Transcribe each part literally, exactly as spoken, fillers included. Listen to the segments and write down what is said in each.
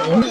An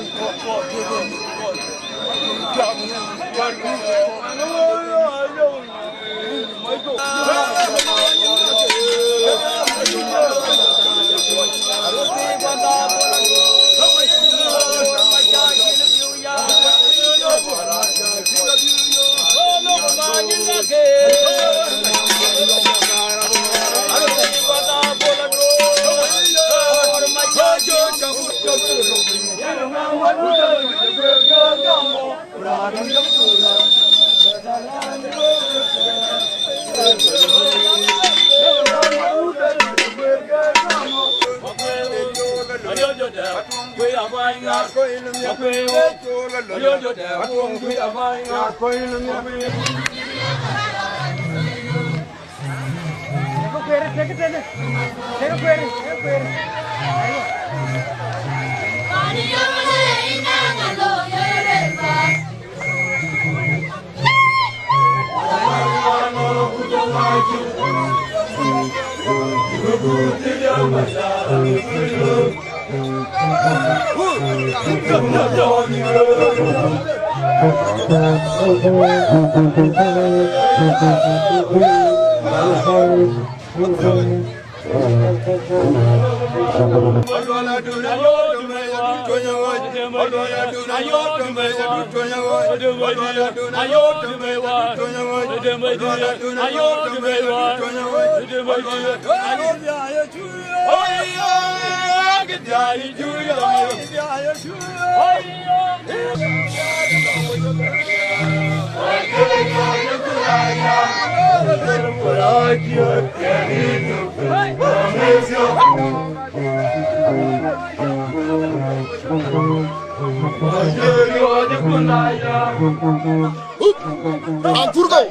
pur kau.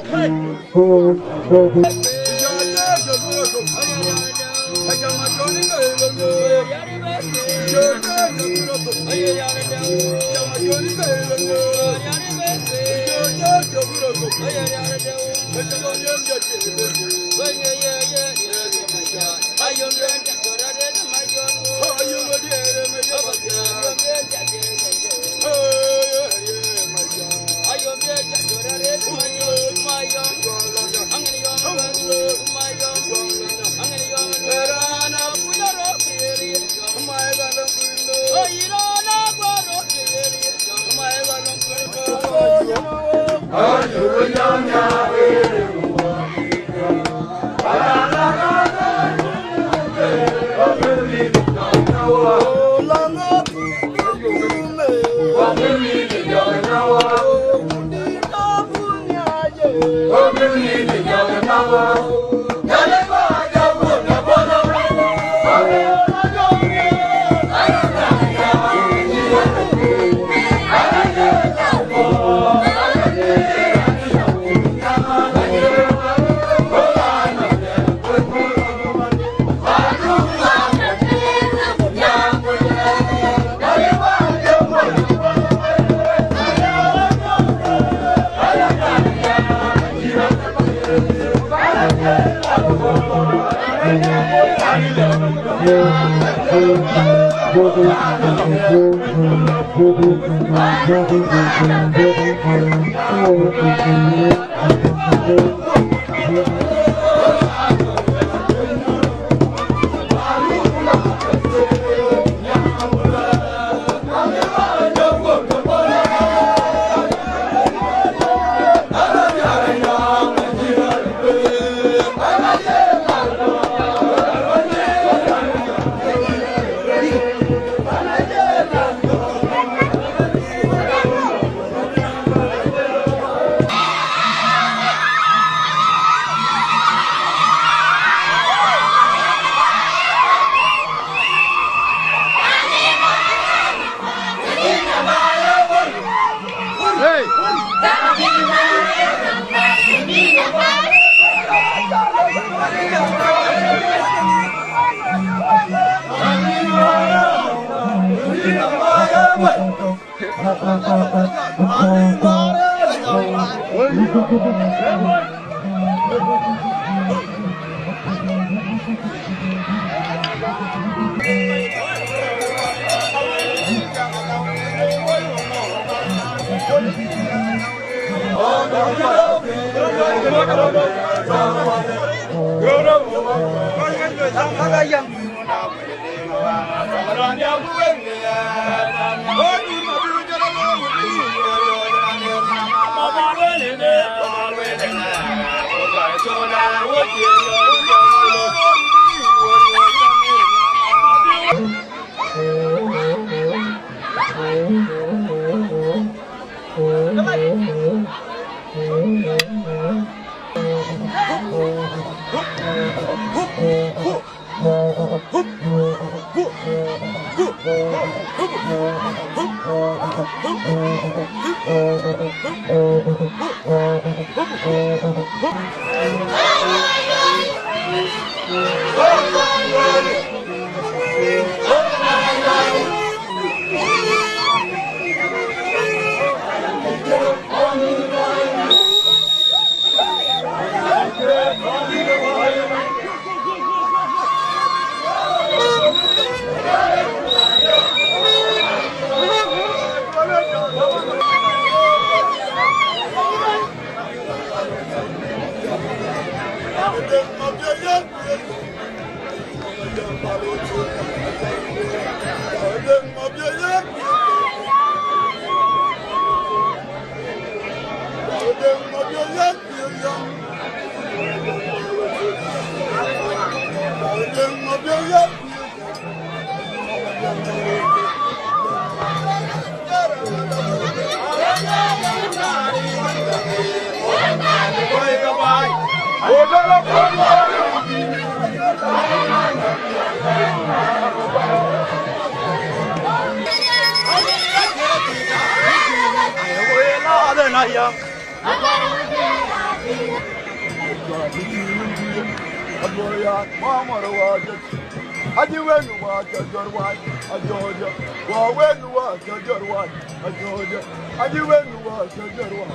Aji wenu wa ca jor wa, ajoja. Wa wenu wa ca jor wa, ajoja. Aji wenu wa ca jor wa,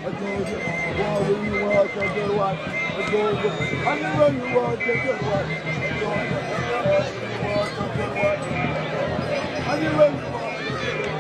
ajoja. Wa wenu wa ca jor wa, ajoja. Aji wenu wa ca jor wa, ajoja. Aji wenu wa ca jor wa, ajoja.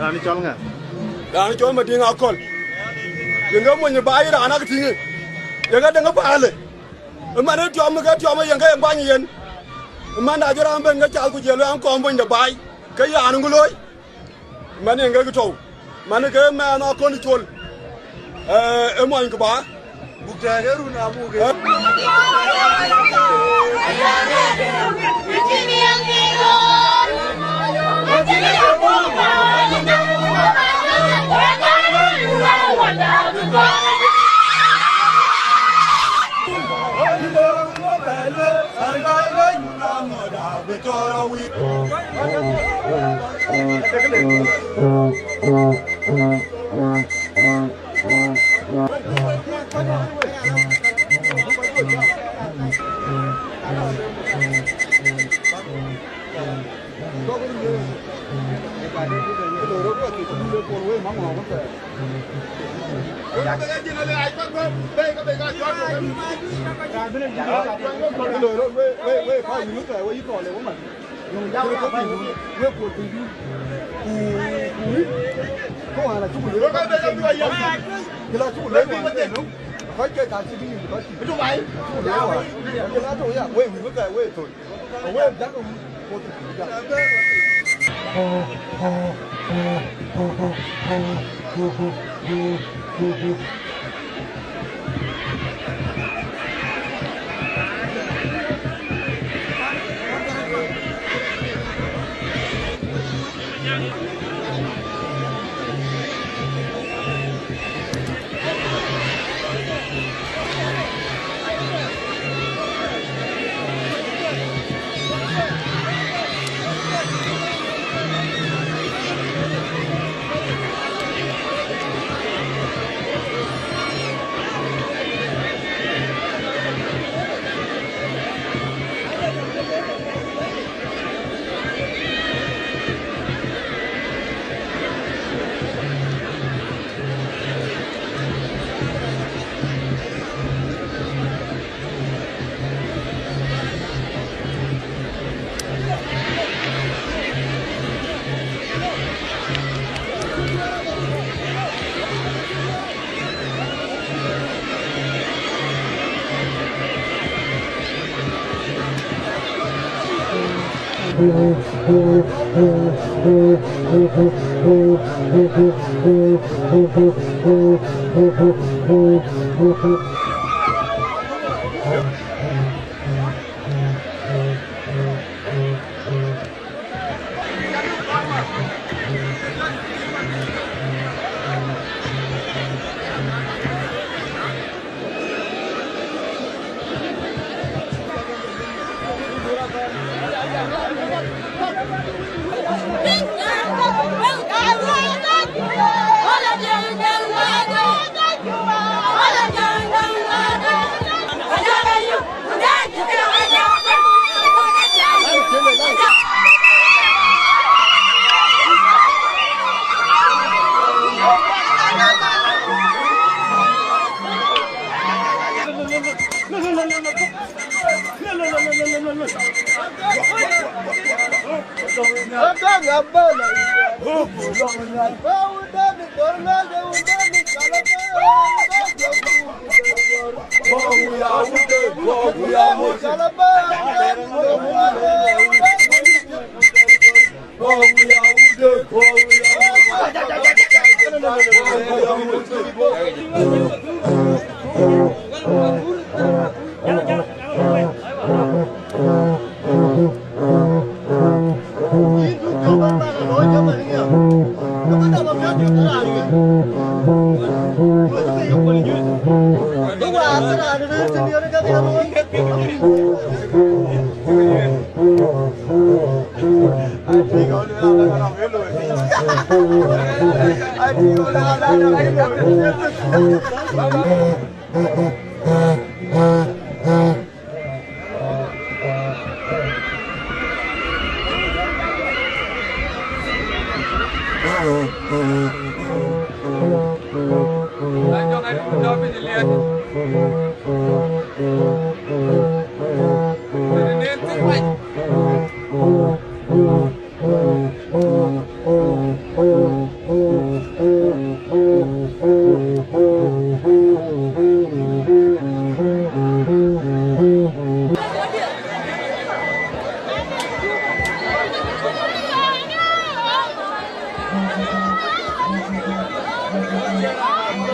Raan cɔl ŋa? Raan cɔl Madiŋ Akɔl. Yen ke mony baai raan ak tïŋ. Yen ke deŋ baale. Ëman ë tiɔm ke tiɔm yen ke yen bany yen. Ëman na jɔ raan ben ke cath ku jël an kɔm bony de baai. Ke yan ŋu looi? Man yen ke tɔ̈u. Man ke mɛn akɔn col. Ee, ë mɔny kë ba. Buk tɛ̈ɛ̈k ë run abuk ë.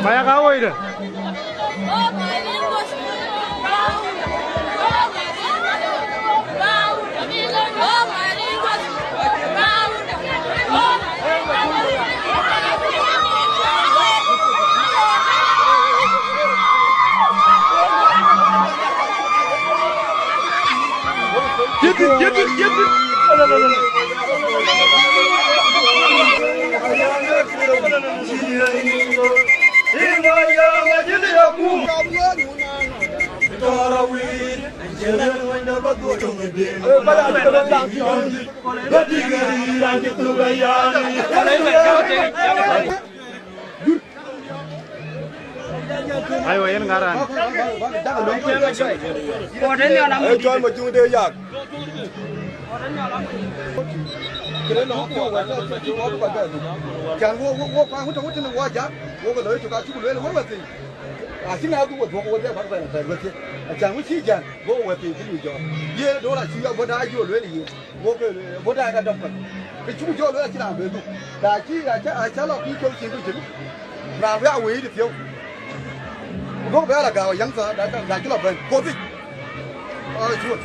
Maya ka woi de. Yedit, yedit, yedit. Aywa, yen ŋaran. Ee, cɔl ma juŋ de yak. Can wo, wo, wo, kuan wut, wut, wut, wo jak, wo, wo, lo, cuk, acuk, luel, wo, wo, thïn. Acï na du, wo, wo, wo, de, ba, ba, ba, wo, thïn. Acan, wo, cï, jan, wo, wo, thïn, cï, lu, jɔ. Ye, do, la, cï, ya, wo, da, jo, luel, ye. Wo ke, wo da ka dɔm kɔc. Ke cuk jɔ luel acïn raan bɛ dhuk. Da cï, aca, aca lɔ piny cɔl cin ku cin. Raan bɛ a wei de thieu. Go bɛ la gaaw yaŋ tha, da, da, da cï lɔ bɛn. Ko dhik. Ɔ, cuɔt.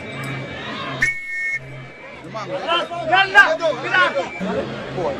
Boy.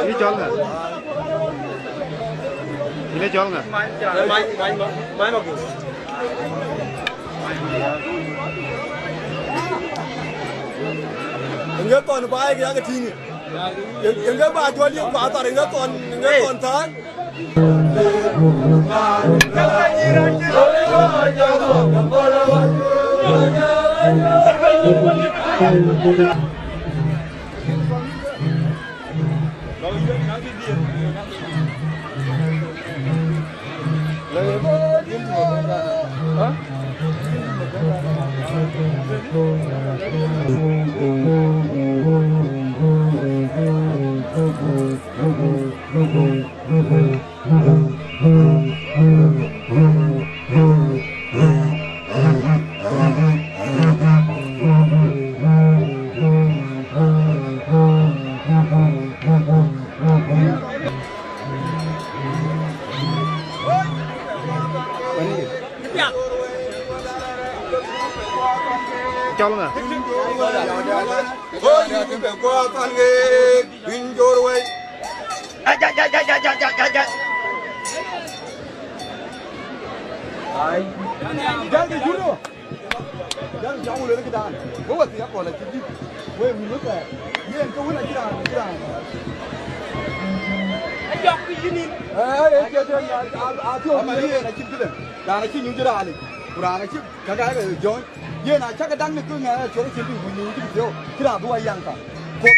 Yï cɔl ŋa? Yïn ë cɔl ŋa? Ŋe thɔn baai ke yak tïŋ. Ŋe ba juɔl yï ba thar ŋe thɔn ŋe thɔn thar. Cɔl ŋa? Ai. Jal ke juro. Jal jam wulë këdan. Wo wa thiya kola ci dit. Wo mi wo ta. Yen ke wona jiran, jiran. Ajok ku yinin. Eh, eh, ke de a, a, a, tio. Ama yen a ci bile. Rana ci nyu jirali. Kurana ci kaga ga joi. Yen a chaka dang ne ku nga chok ci bi ku nyu ci tio. Kira duwa yang ka. Ko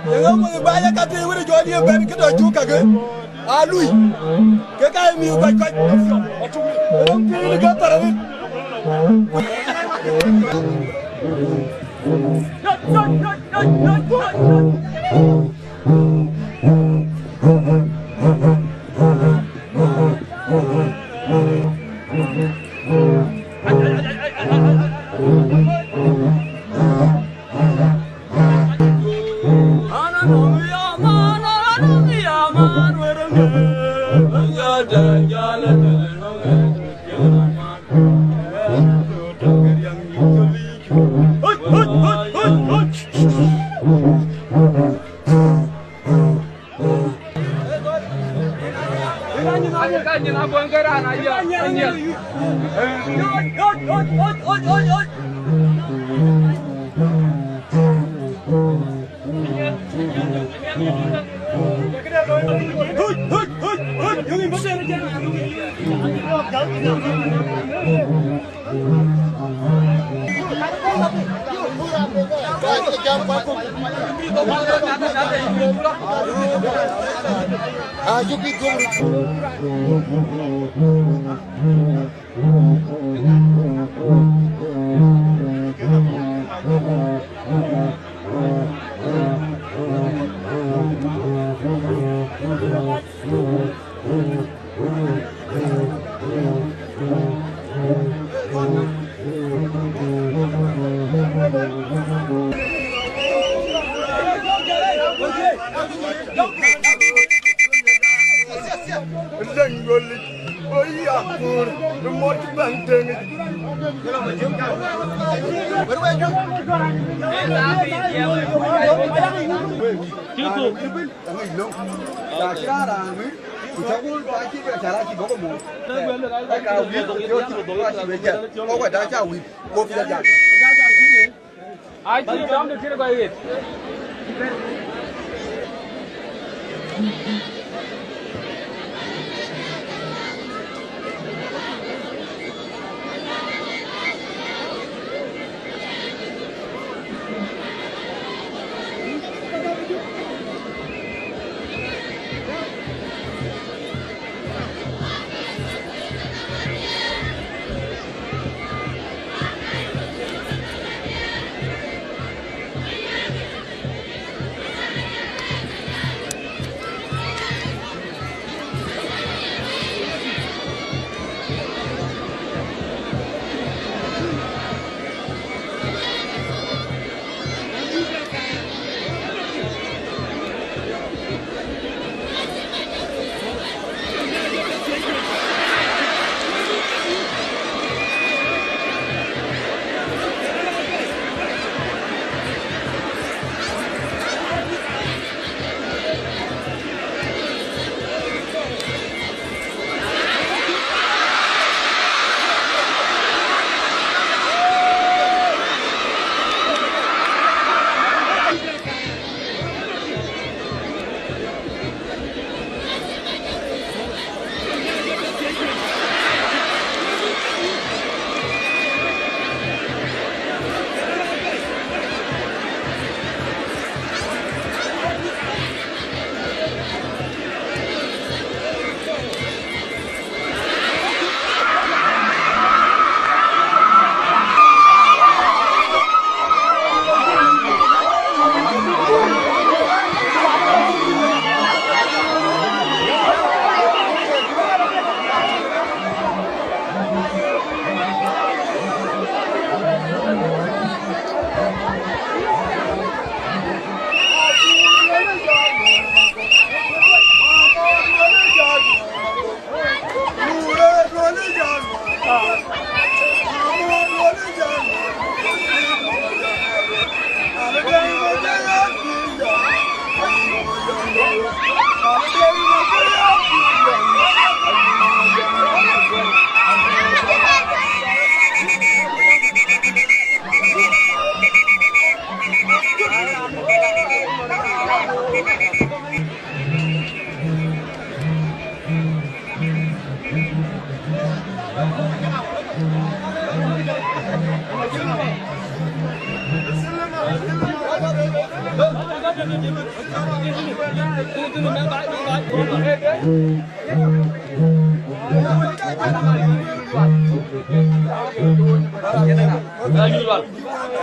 Yeŋa wëi baai ë ka thiëi wën ë jɔ diëë bɛ̈n këdɔ cuk kakë aa lui, ke ka ye mïth bac kɔc. Röm thiëi wën ë ka thar arëët. Aŋic löŋ. Ta cï raan raan wïc, ku cä wun ta cï ke cä rac cï bɔ̈ ke mɔ̈u. Ë ka wïc, ku cï wïc, ku cï wïc jal. Ku wek ta cä wïc, ku piɛth jal. Acï dɔm de kir kɔc ɣet.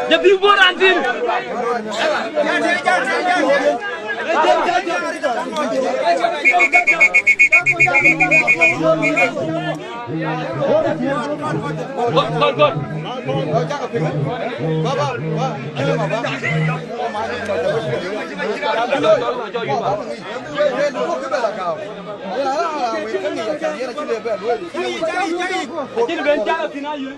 The big boy and thing. Good, good, good. Acïn ben jal athïn aye.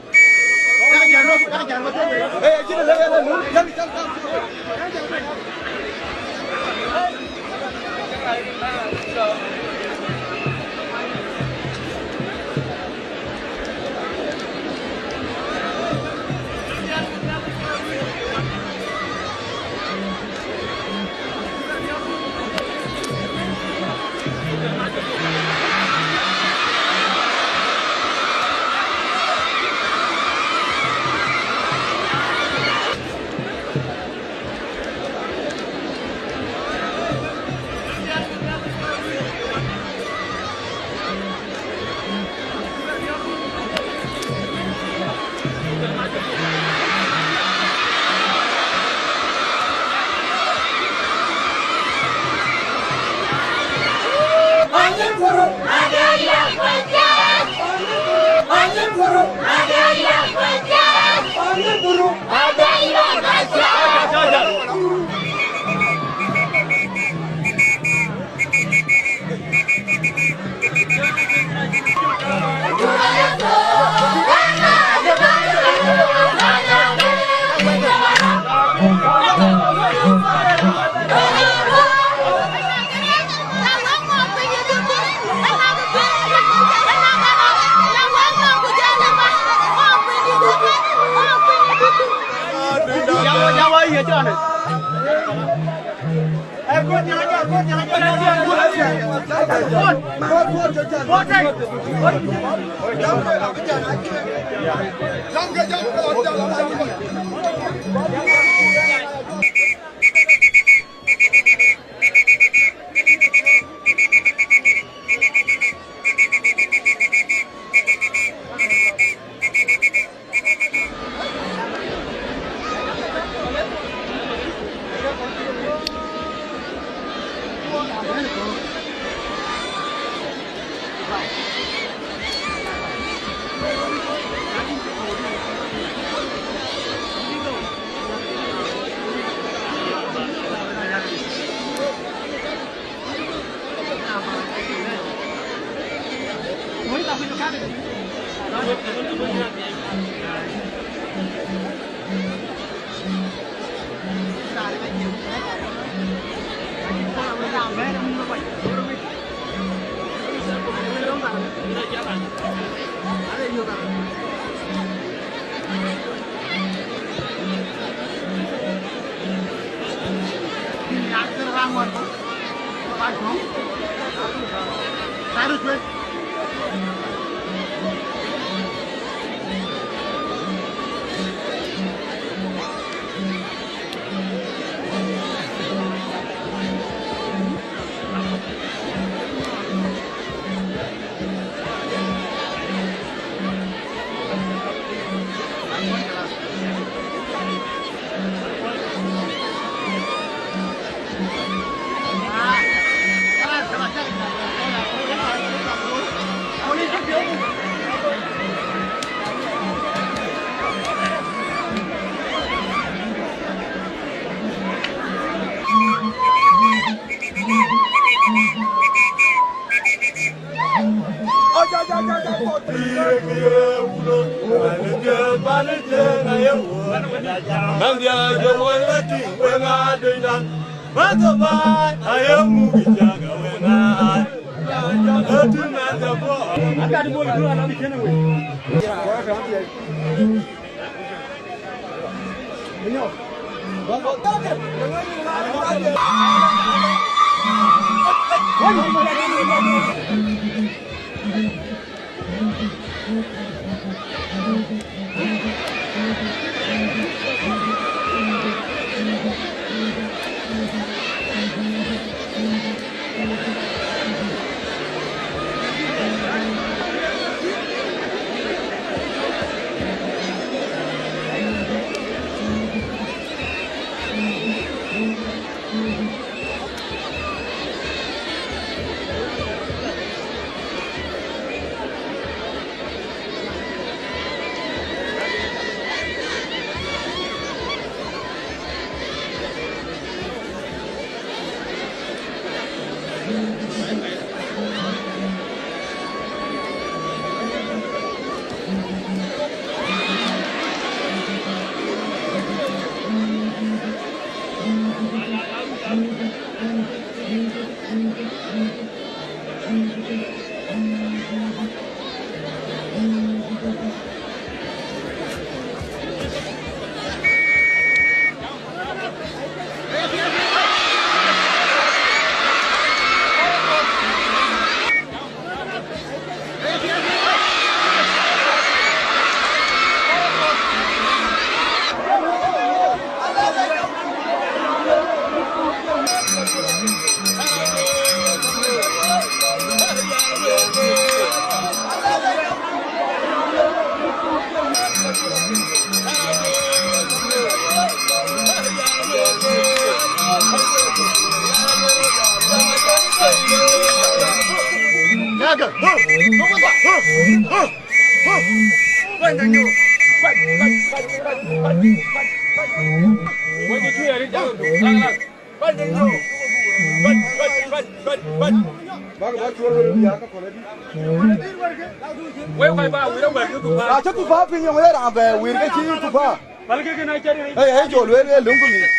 Acä tupa piny yɔŋ ë raan bɛ wir ke cï tupa. Ë ë jɔ lueel ë löŋ ku mïth.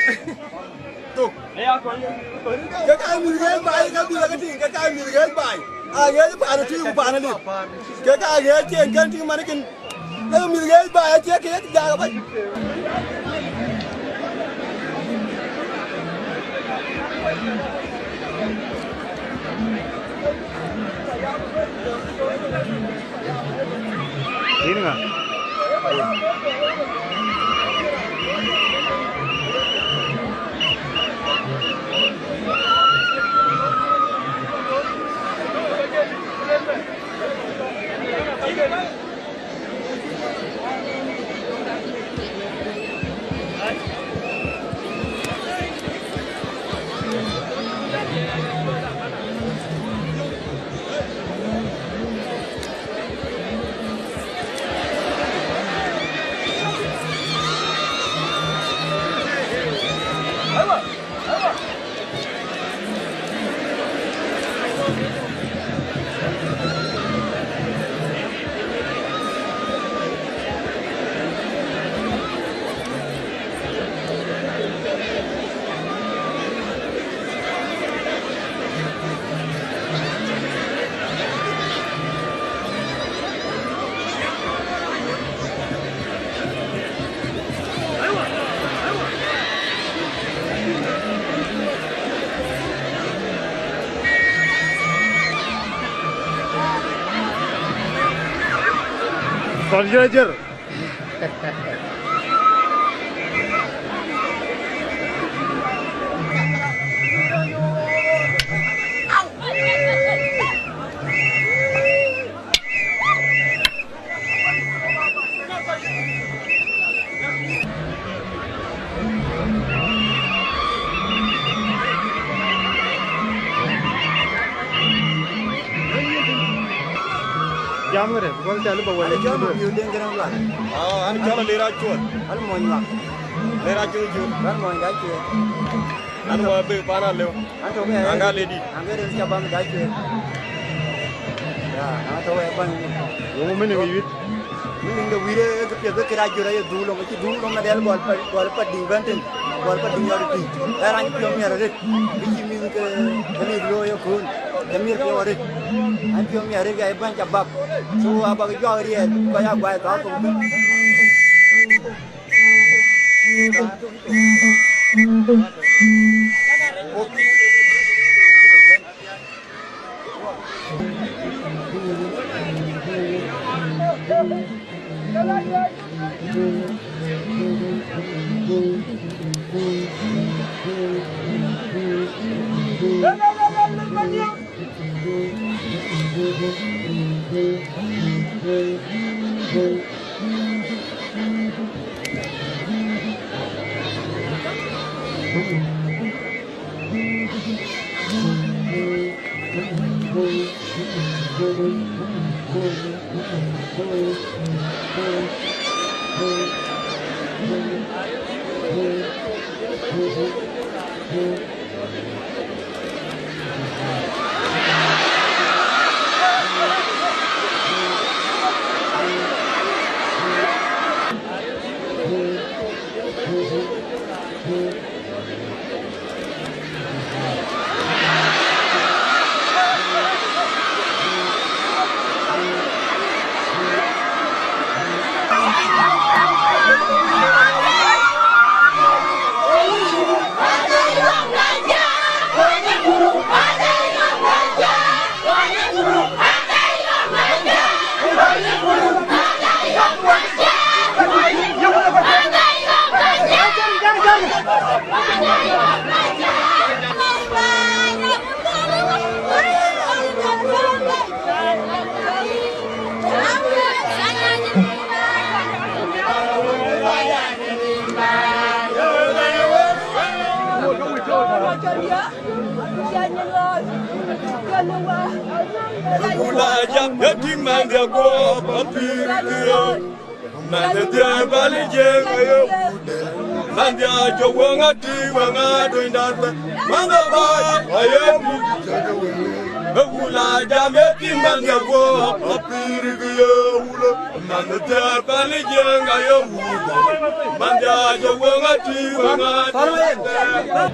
Ke ka mïth ke baai, ke mïth ke tïŋ, ke ka mïth ke baai. A ɣeec paan tïŋ ku paan lit. Ke ka ɣeec cien kën tïŋ man kën. Ke mïth ke baai acie ke yak jak bac. Yïn ŋa? Kɔn jërëjër. Jam kërë, because cä lë ba wɛl. An cɔl Mabiöör Deŋ Gäräŋ Lual. Ah, an cɔl Aler Acuɔl. An mony Ŋuak. Aler Acuɔl Jur. An mony Gacuëër. An wa be pan aleu. An tɔ̈ ke an ga ledi. An ke rëër ca bam Gacuëër. Ya, an tɔ̈ ke bam. Yöŋ mini ŋic wit. Mini ŋic wit, e ke piɛth, e ke rac jur aye dhuk lom, e cï dhuk lom na dɛl gɔl pa, gɔl pa diŋ bɛ̈n tïŋ. Gɔl pa diŋ yɔt tïŋ. E rany piɔ̈u miɛt arëët. Bï cï mïth ke, ke mïth looi ëkööl. Ke miɛt piɔ̈u arëët. An piɔ̈u miɛt arëët, ke bäny ca bap. So abak juak riɛɛr, kɔc a guai thɔ̈k thok bï. Kula jam, ya ting man dia go, pampir dia. Man dia bali jeng ayo. Man dia jo wanga ti wanga doin darbe. Man da ba, ayo. Kula jam, ya ting man dia go, pampir dia. Man dia bali jeng ayo. Man dia jo wanga ti wanga doin darbe.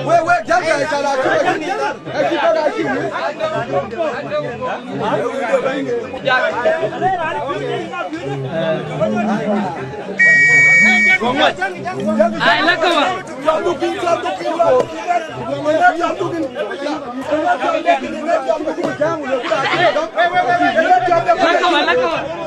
Wek, wek, jäl, jäl, jäl, acï, acï, acï, acï, acï. Ai, la ka wa. La ka wa, la ka wa.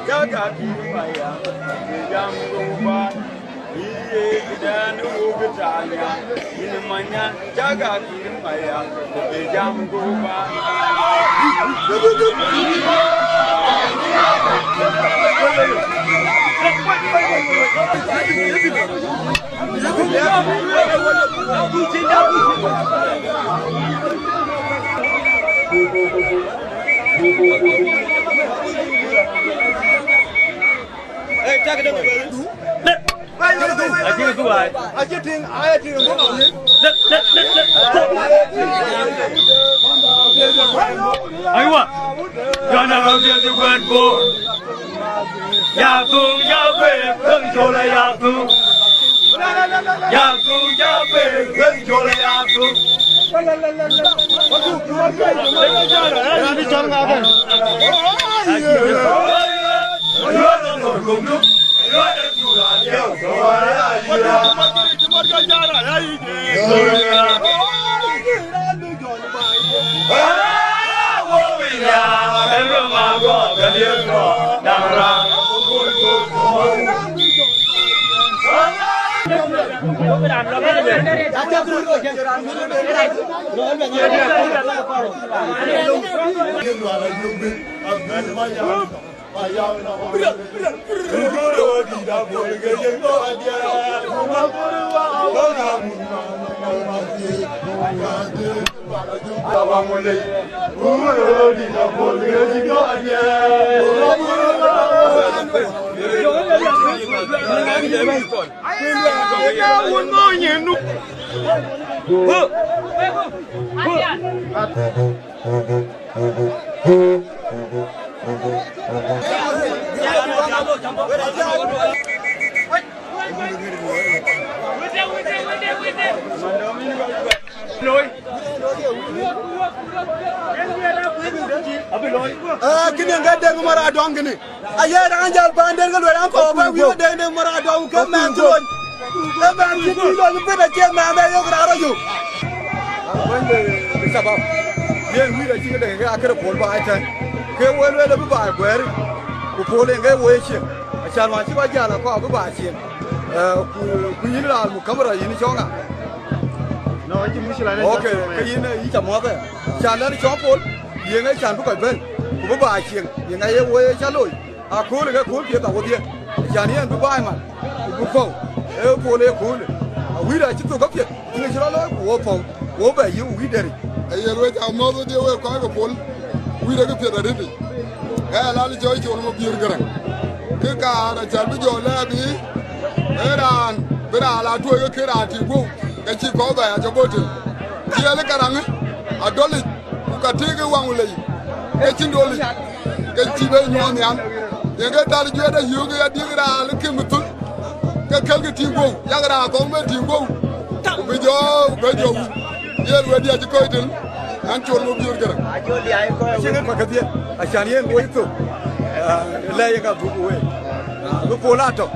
Jaga kïr maya, jam goba, iye kidan wo bitanya, in manya, jaga kïr maya, jam goba. Hey, take it up, baby. Acï dhuk ai. Acï tïŋ, ai tïŋ, buk awïc. Aywa. Jɔn a rɔt dhiël cï kuɛ̈n Bor. Ya thuk, ya bek, bek col ya thuk. Ya thuk, ya bek, bek col ya thuk. Ee, kënë ŋa Deŋ Mɔr Adɔŋ kënë. Aye raan jäl paanden ke lueel an kɔɔr bä wiëëu Deŋ Deŋ Mɔr Adɔŋ ke mɛn cï lony. Ee mɛn cï tïc lony bït acie mɛn bɛ yök raan rɔt yök. Wënde bï shabab. Yen wïïr acï ke Deŋ ke akërë pol baai tɛ̈n. Ke wël wël bï baai guɛɛr. Ku pol en ke woi cieŋ. Acan wään cï kɔc jäl akɔɔr bï baai cieŋ. Ee, ku, ku yïn raan muk kamera yïn cɔŋ a. No, acï mushkila ne. Okay, ke yïn, yïn ca muɔth ë. Can lɛn cɔŋ pol, yeŋ ë can bï kɔc bɛ̈n, ku bï baai cieŋ, yeŋ aye woi ë ca looi. Akööl ke kööl piɛth awodhiɛ, can yen bï baai man, ku bï pɔ̈u, ë pol ë kööl. Awïïr acï thok apiɛth, tïŋ acï rɔt looi, ku wo pɔ̈u, wo bɛ yï wïïr dɛ̈ric. Aye lueel ca muɔth wodhiɛ wek kɔc ke pol, wïïr ë kë piɛth arëëtic. Ë lal cɔl col Mabiöör Gäräŋ. Kë kaar acan bï jɔ lɛɛr bï, ë raan, bï raan la tuɔɔc ke kë raan tïŋ guöu. Ke cï kɔ̈u bɛ acä bɔ̈ tël. Ciɛɛl ë Karaŋ ë, adɔlic, ku ka tëëk ë waŋ lei, ke cïn dɔlic, ke cï bɛ nyuɔɔth nhial. Yen ke thal juɛ̈t ayök ë adiëk raan ë kem ë thöl, ke kälkï tïŋ guöu, yak raan kɔŋ bɛ tïŋ guöu, ku bï jɔ, bï jɔ wun. Yen wëëtdï acï kɔc tël, an col Mabiöör Gäräŋ. Acïn kë kɔc kedhie, acan yen woi thok, lɛc ë ka dhuk wei, bï pol atɔ̈.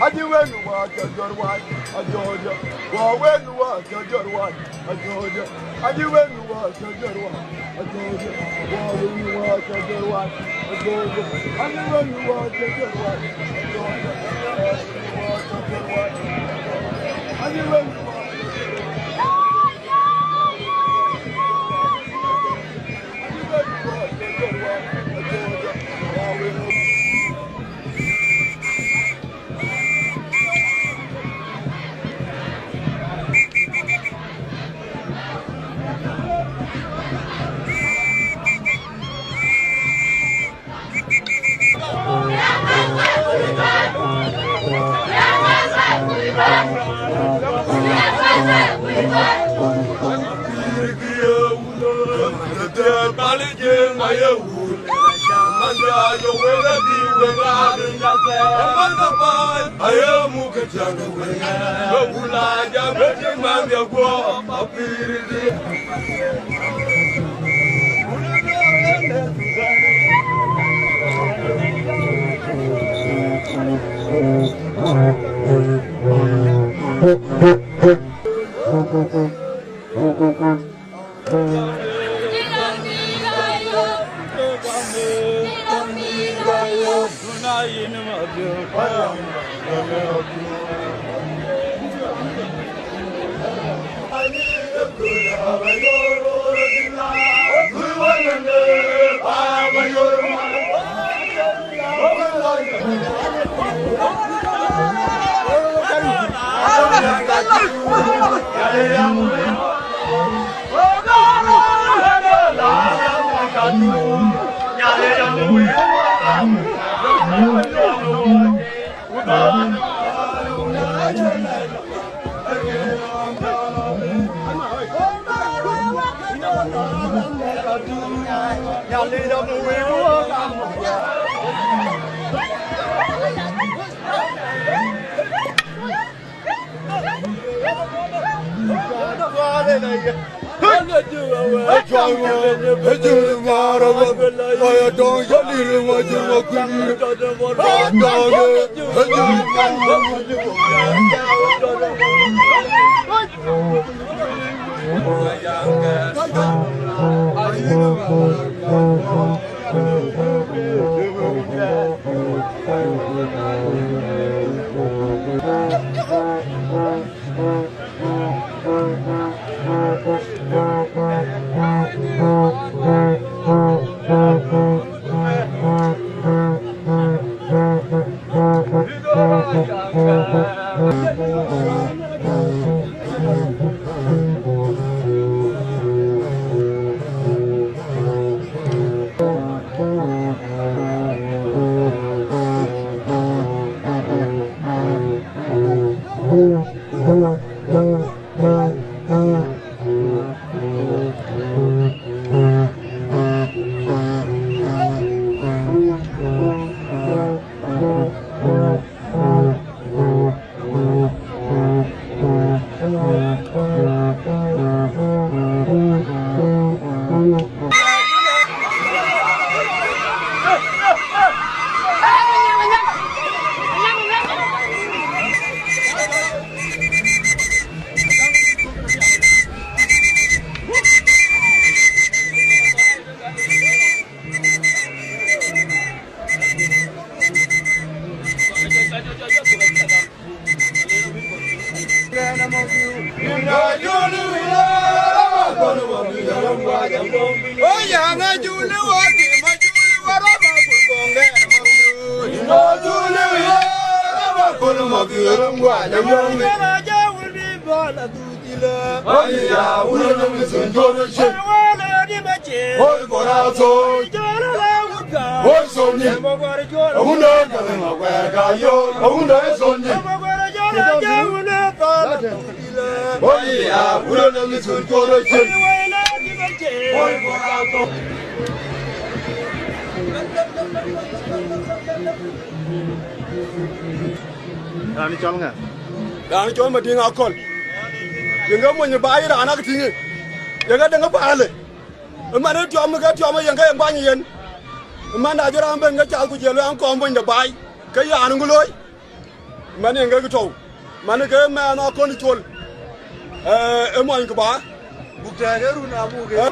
Aji wenu wa cha jor wa, ajoja. Wa wenu wa cha jor wa, ajoja. Aji wenu wa cha jor wa, ajoja. Wa wenu wa cha jor wa, ajoja. Aji wenu wa cha jor wa, ajoja. Aji wenu wa cha jor wa, ajoja. Aji wenu wa cha jor wa, aji wenu wa cha jor wa, ajoja. Wa wenu Raan cɔl ŋa? Raan cɔl Madiŋ Akɔl. Yen ke mony baai raan ak tïŋ. Yen ke deŋ baai le. Ëman ë tiɔm ke tiɔm yen ke yen kuany yen. Ëman na jɔ raan ben ke cath ku jël an kɔm bony de baai. Ke yan ŋu looi? Man yen ke tɔ̈u. Man ke mɛn akɔn col. Ee, ë mɔny kë ba. Buk tɛ̈ɛ̈k ë run abuk ë.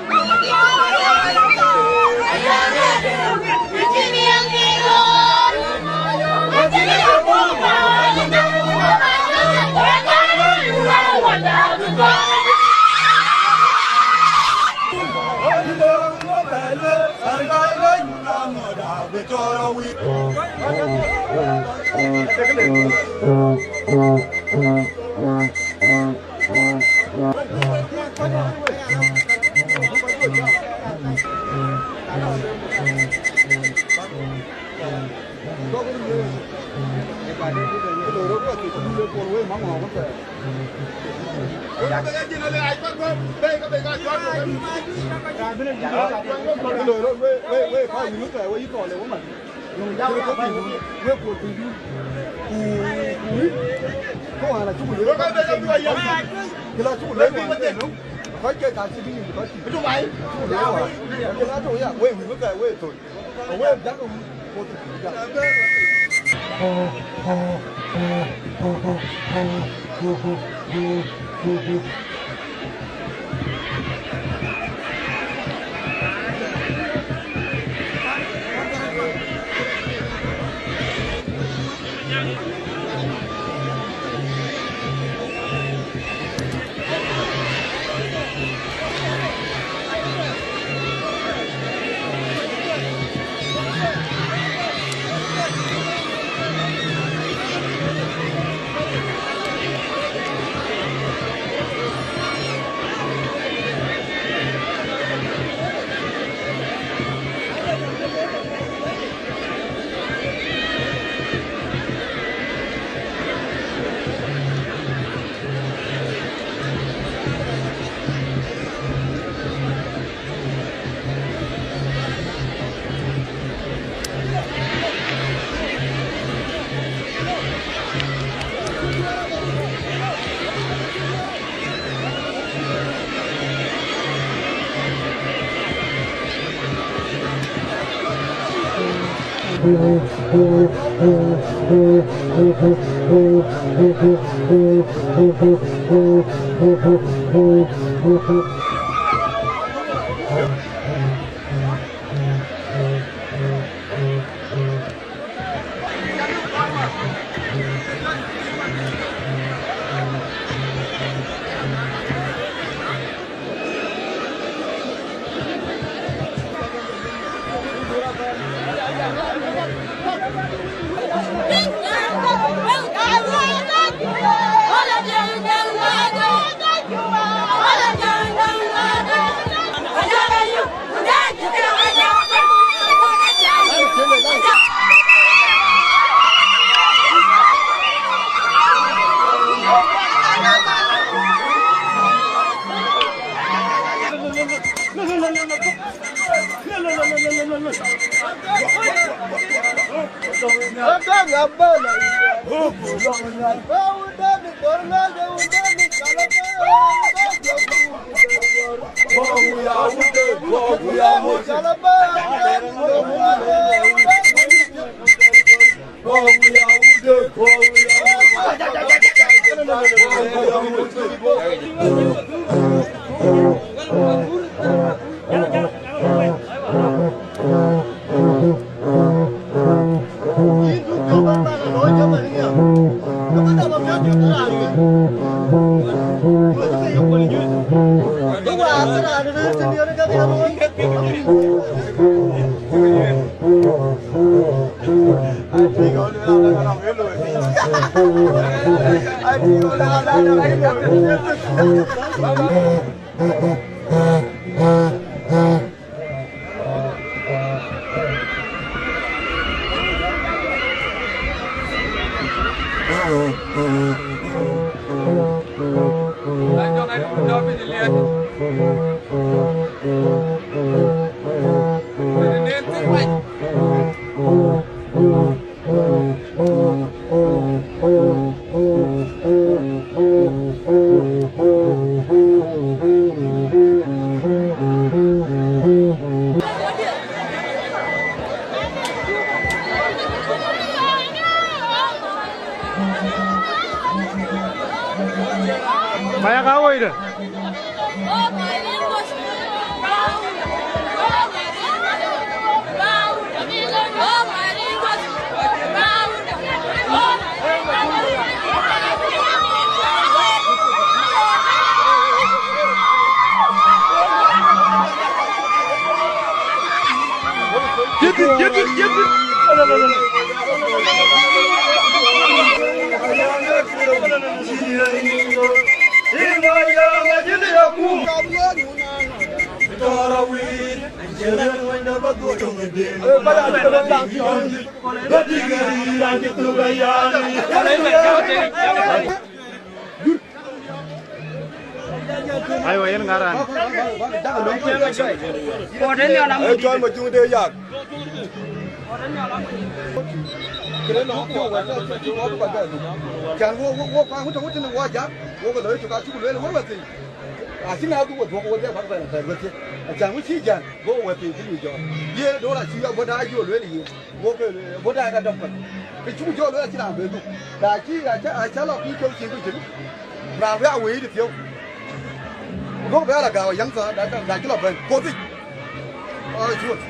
Maya ka woi de. Aywa, yen ŋaran. Ee, cɔl ma juŋ de yak. Këde nɔŋ piɔ̈u wɛ̈t, cï wɔ bï kɔc bɛ luk. Can wɔ, wɔ, wɔ, kuan wut, wut tënë wɔ jak, wɔ ke lɔ yecök acuk lueel wër wɛ̈t thïn. Acïn adhuk wɔ dhuɔ̈k wɔ dhiɛl bäk bɛ̈n apɛ̈l wɛ̈t thiëk. Acan wïc cï jäl, go wɛ̈t thïn cï lui jɔɔk. Ye dɔ̈ɔ̈r acï abɔ̈ daai jɔ lueel yen. Wɔ ke abɔ̈ daai ka dɔm kɔc. Ke cuk jɔ lueel acïn raan bɛ dhuk. Na cï, aca, aca lɔ kuc piɔ̈u cïn kuc cïn. Raan bï a wëi de piɔ̈u. Go bɛ ala gääu a yäŋ thɔ, da, da, da cï lɔ bɛ̈n. Kuɔth yic. Aa, cuɔt.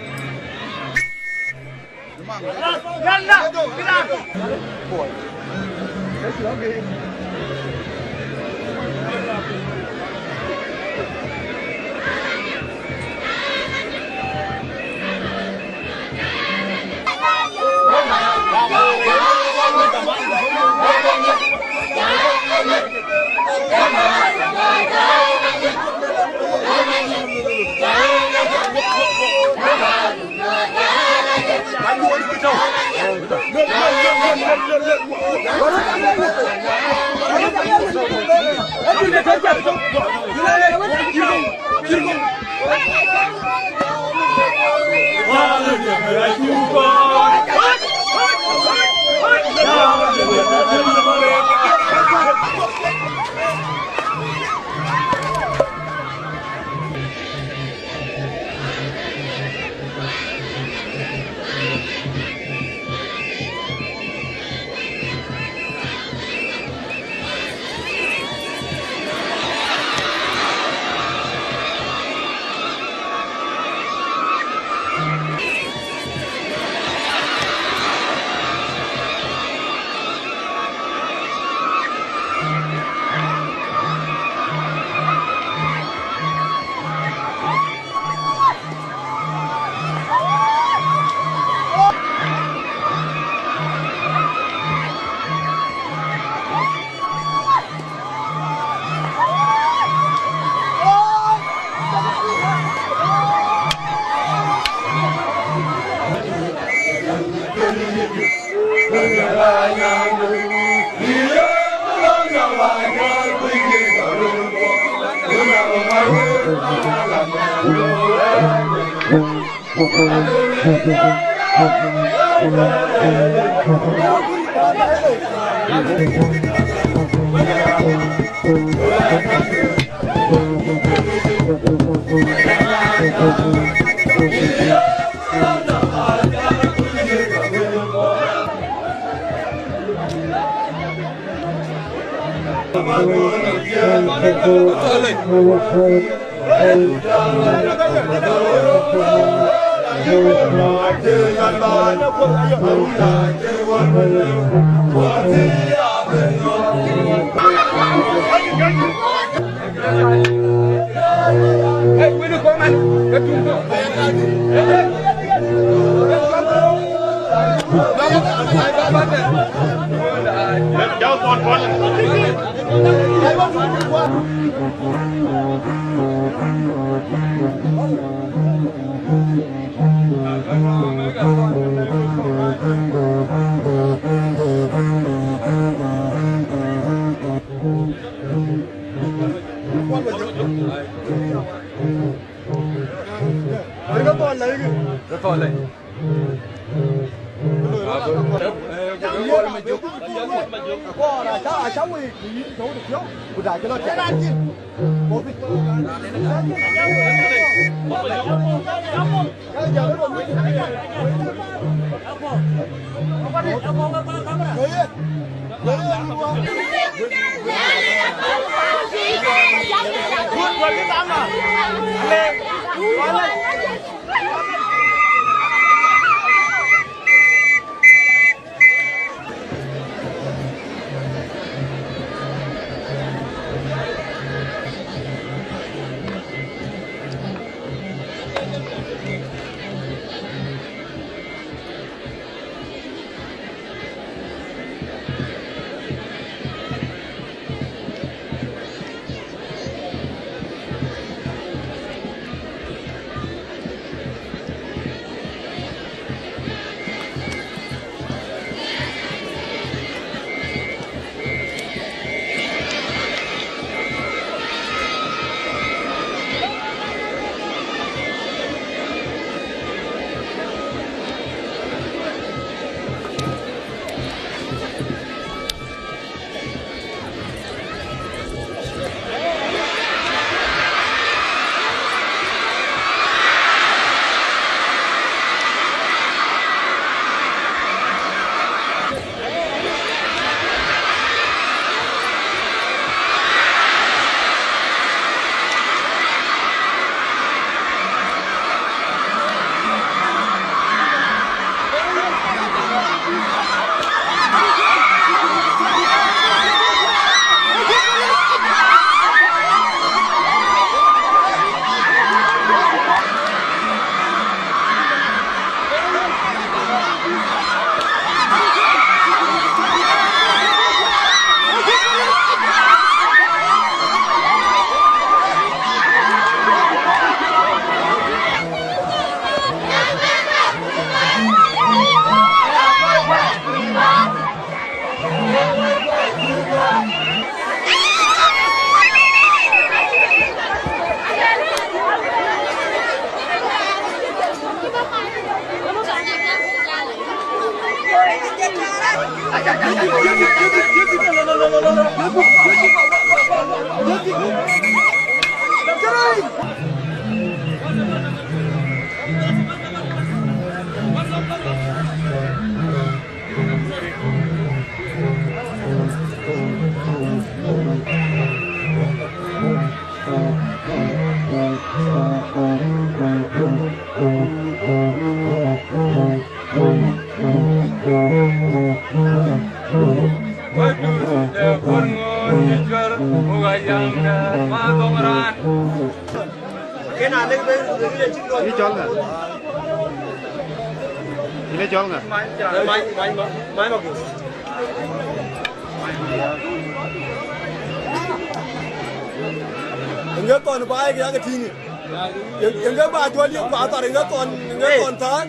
Yï cɔl ŋa? Yïn ë cɔl ŋa? Ŋe thɔn baai ke yak tïŋ. Ŋe ba juɔl yek ba thar, ŋe thɔn, ŋe thɔn thar.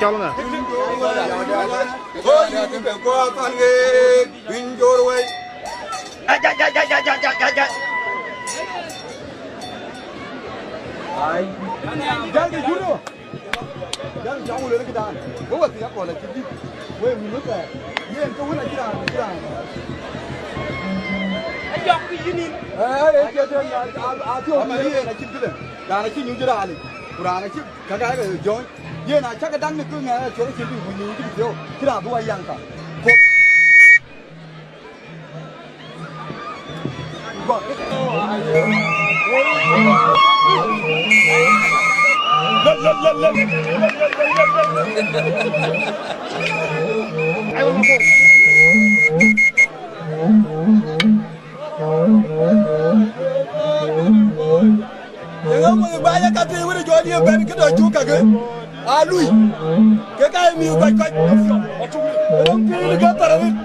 Cɔl ŋa? Oi, ke kua pan ke piny jor wei. Ajajajajajajaja. Ai. Jal ke juro. Jal jam wala ke dan. Ko wati ya ko la ci di. We mi no ka. Yen ko wala ci dan, ci dan. Ajok ki yinin. Eh, eh, ke dan a, a, a ti o ma yen a ci gile. Dan a ci nyu jira ali. Kurana ci ka ga ga join. Yen a ca ke dan ni ku nga a ci ro ci di ku ni di yo. Ci dan bu wa yang ka. Ko Yeŋa mony baai ë ka thiëi wën ë jɔt ye bɛ̈n këdɔ cuk kakë aa lui, ke ka ye mïth kɔc kɔc. Ë piny ke thar arëët.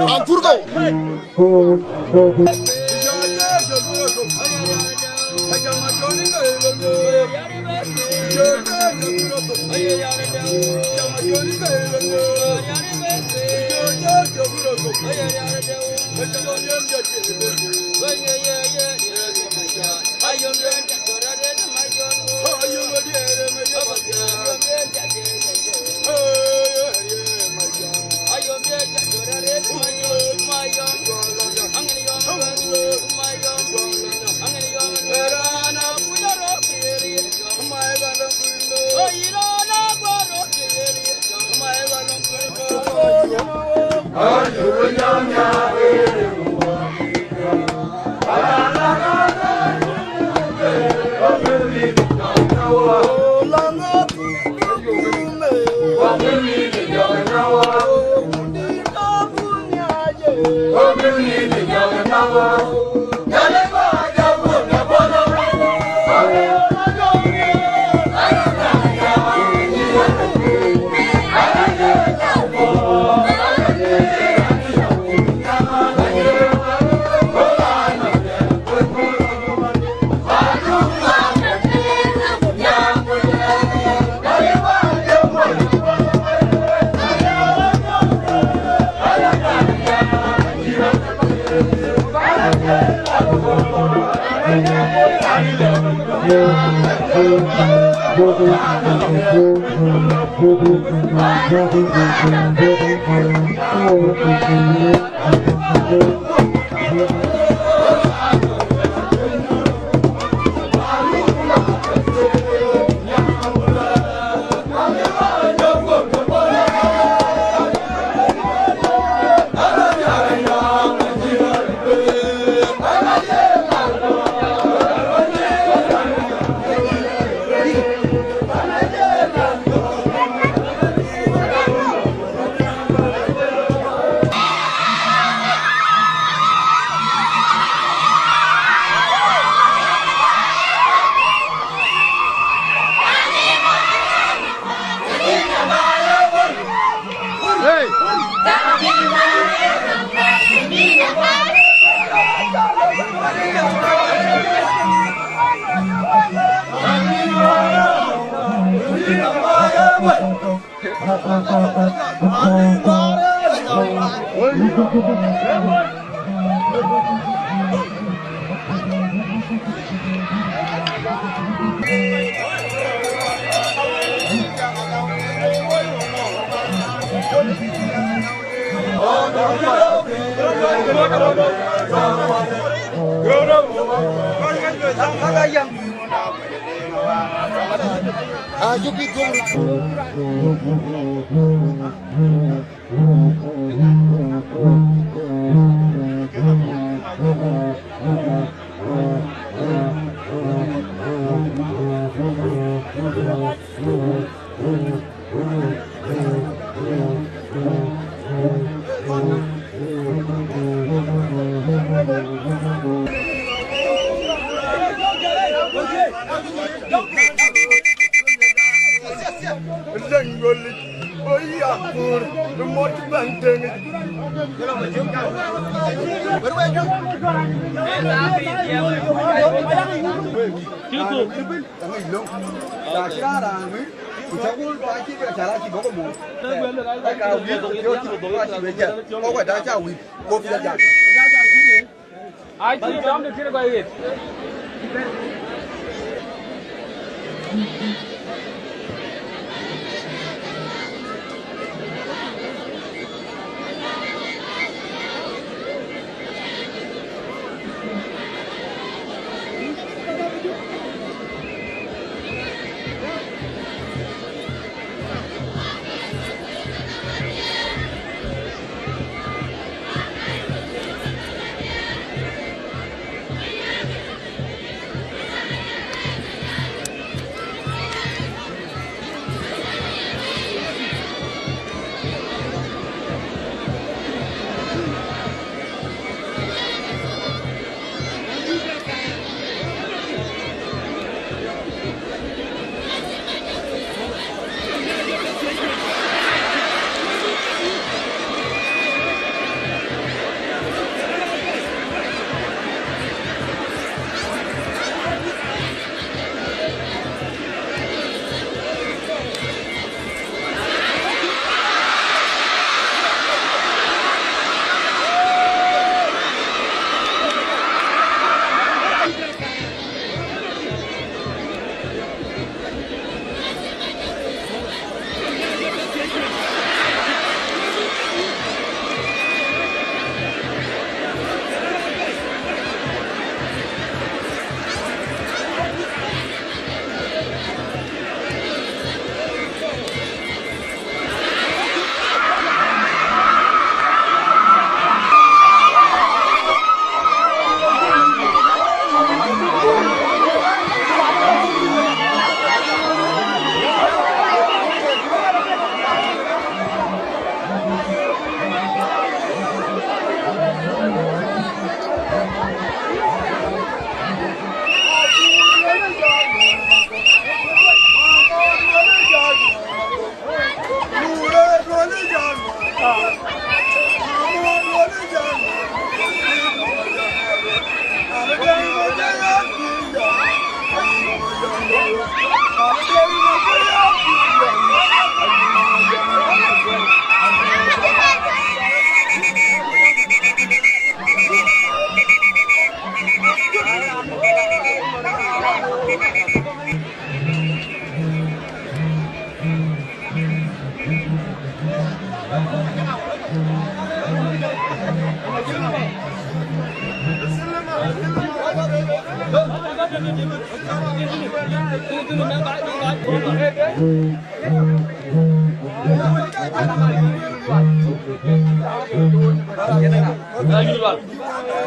An pur kau.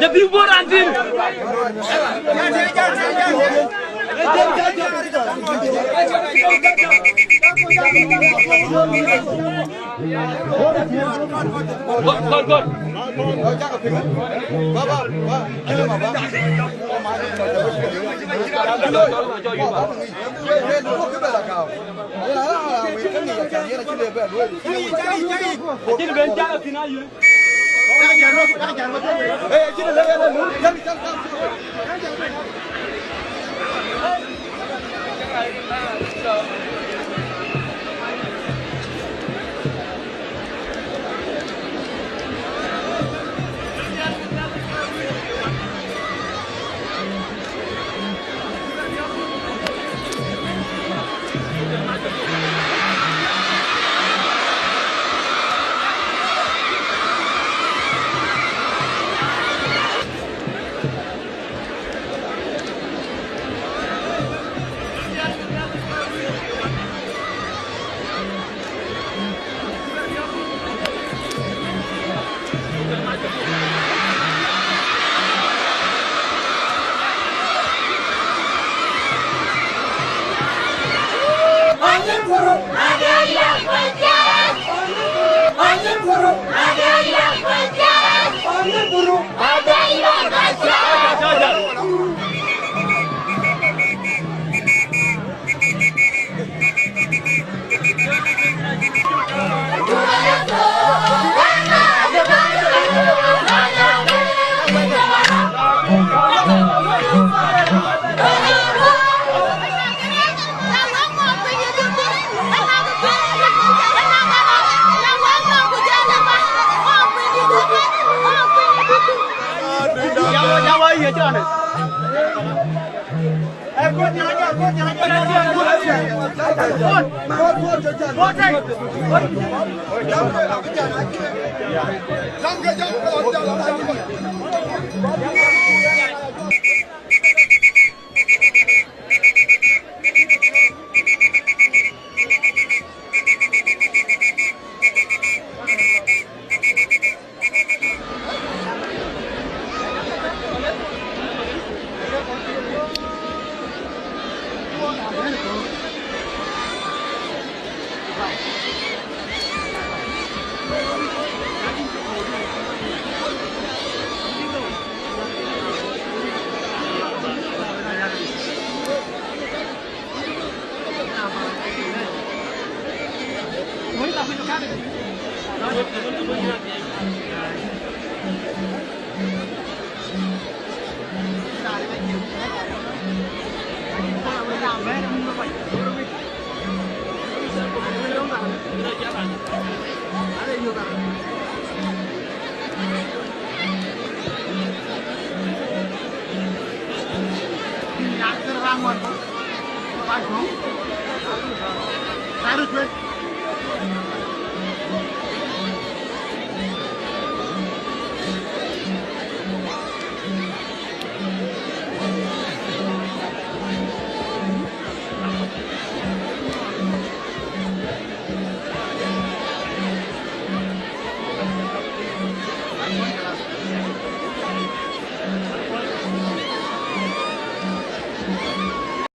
The big boy and thing. Good, good, good.